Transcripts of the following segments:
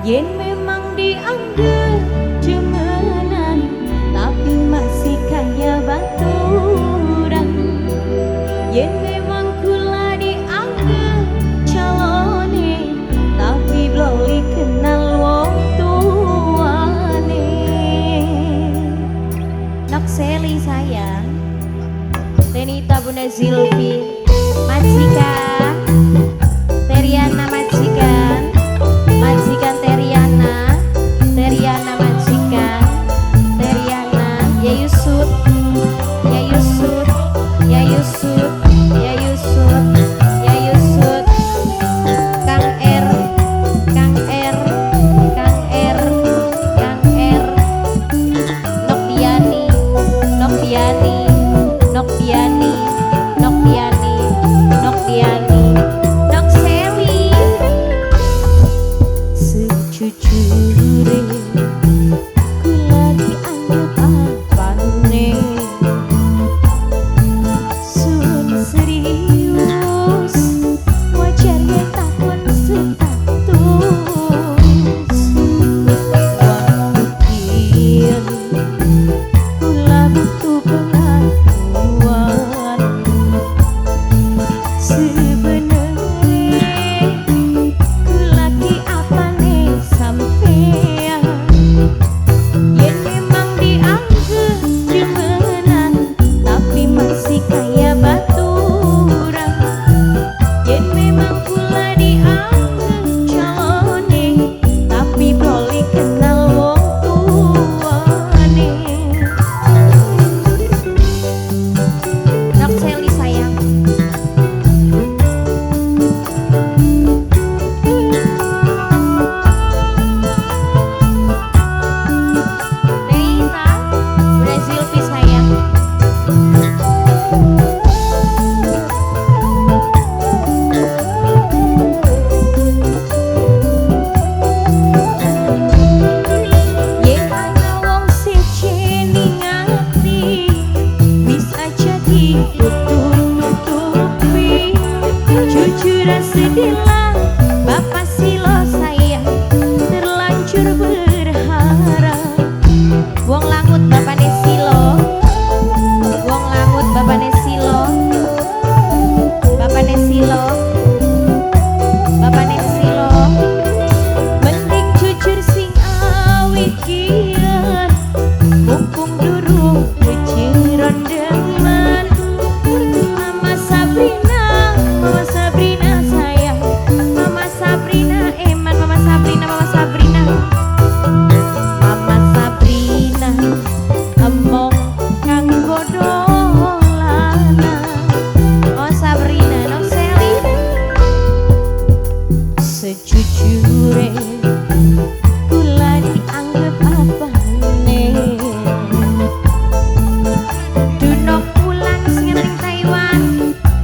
Yen memang dianggap demenan, tapi masih kaya baturan. Yen memang kula dianggap calone, tapi bloli kenal wong tuane. Nok Seli sayang, Tenita Bunda Zilvi, majikan Teriana, majikan, majikan Teriana, Teriana majikan, Teriana, ya Yusuf, ya Yusuf, ya Yusuf, ya Yusuf, ya Yusuf, Kang R, Kang R, Kang R, Kang R, Nokdiani, Nokdiani, Nokdiani, Nokdiani, Nokdiani, Nok Seli. Sejujure kula dianggap apane, sun serius wajar yen takon status. Waktu kian kula butuh pengakuan. Sebenere kula ki apane sampean? Yen memang dianggap demenan, tapi masih kaya baturan. Yen memang kula dianggap calone, tapi boleh kenal wong tuane. Nok Seli sayang. Tenita Bunda Zilvi sayang. Yen ana wong siji ning ati, wis aja ditutup-tutupi. Jujur sedihlah Bapak Silo sayang, terlanjur berharap. Wong langut bapane Silo, wong langut bapane Silo, bapane Silo, bapane Silo. Mending jujur sing awit kian, mumpung durung kejeron demen. Mama Sabrina, Mama Sabrina sayang, Mama Sabrina eman, Mama Sabrina, Mama Sabrina, Mama Sabrina emong kanggo dolanan. Oh Sabrina, Nok Seli. Sejujure kula dianggap apane? Dunok bulan sing ning Taiwan,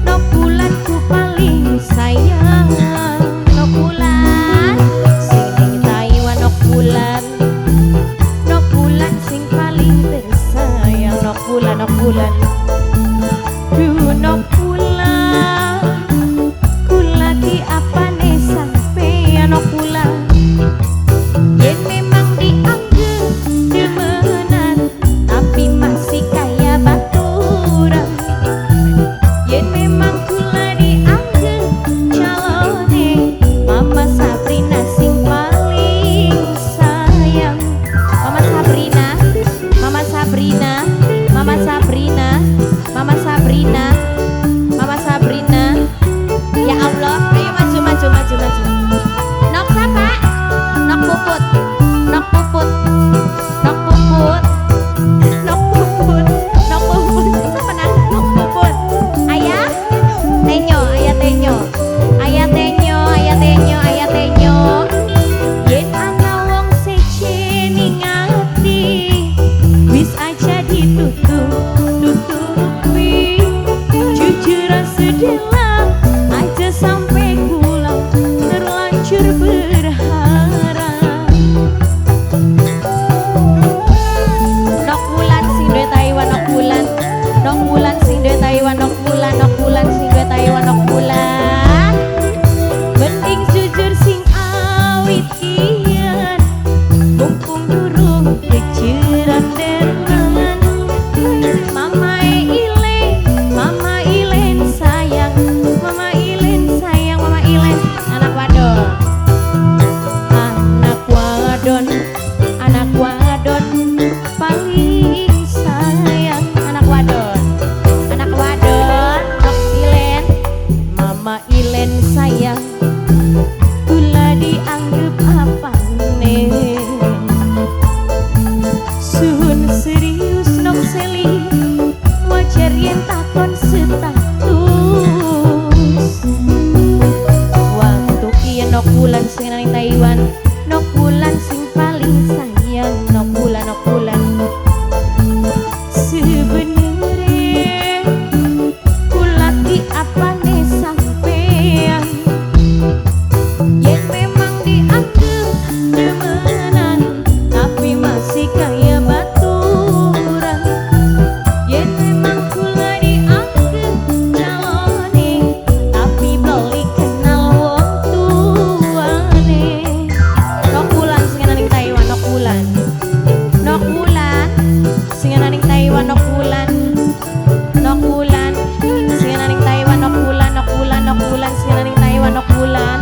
nok bulan ku paling sayang. Nok bulan sing ning Taiwan, nok bulan, nok bulan sing paling tersayang. Nok bulan, nok bulan, dunok bulan, kula ki apane sampeyan nok bulan. Yen memang dianggap demenan, tapi masih kaya baturan. Yen memang kula dianggap calone, Mama Sabrina sing paling sayang. Mama Sabrina, Mama Sabrina, Mama Sabrina, Mama Sabrina, Mama Sabrina. Ya Allah, ayo maju maju maju maju. Nok siapa? Nok Puput, Nok Puput, Nok Puput, Nok Puput, Nok Puput. Siapa nang Nok Puput? Ayah Tenyo, ayah Tenyo, ayah Tenyo, ayah Tenyo, ayah Tenyo. Yen ana wong siji ning ati, wis aja ditutup-tutupi. Jujur sedihlah aja sampai kula terlanjur berharap. Nok bulan sing duwe Taiwan, nok bulan, nok bulan sing duwe Taiwan, nok bulan, nok bulan sing duwe Taiwan, nok bulan. Mending jujur sing Silen sayang kula dianggep apane. Suhun serius nok Seli, wajar yen takon status. Waktu kiye nok bulan sing nang Taiwan, nok bulan sing paling sayang, nok bulan, nok bulan. Sebenere kula ki apane sampean, yen memang dianggep demenan tapi masih kaya baturan. Yen memang kula dianggep calone tapi beli kenal wong tuane. Nok bulan sing nang Taiwan, nok bulan, nok bulan sing nang Taiwan, nok bulan, nok bulan sing nang Taiwan, nok bulan, nok bulan, nok bulan sing nang Taiwan, nok bulan,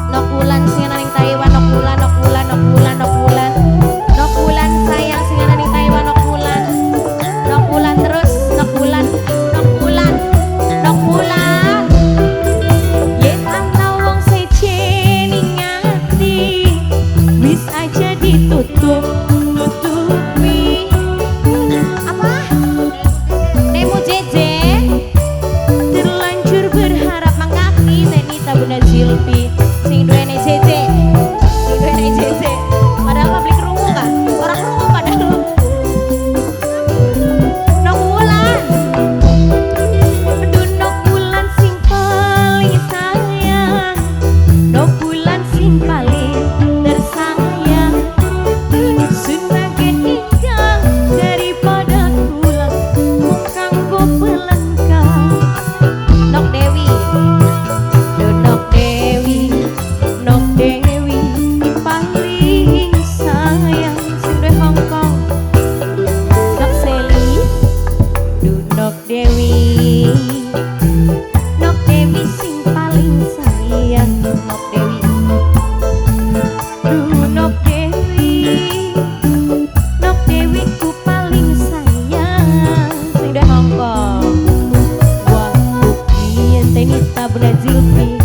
nok bulan sing nang Taiwan, nok bulan, nok bulan, nok bulan, nok bulan, nok bulan sayang sing nang Taiwan, nok bulan, nok bulan terus, nok bulan, nok bulan, nok bulan. Yen ana wong sece ning ati wis aja ditutup tutupi. Apa? Nemo Jeje terlanjur berharap mangkaki Tenita Bunda Zilpi sing duwene Jeje, sing duwene Jeje. Padahal mah beli kerungu kan, orang kerungu padahal. Nok bulan, aduh nok bulan sing paling sayang, nok bulan sing paling tersayang. Senagen ingkang daripada kula mung kanggo pelengkap. Nok Dewi, duh Nok Dewi, Nok Dewi paling sayang sing duwe Hongkong. Nok Seli, duh Nok Dewi, Nok Dewi sing paling sayang, Nok Dewi. Duh Nok Dewi, Nok Dewi ku paling sayang sing duwe Hongkong. Waktu kiyen Tenita Bunda Zilpi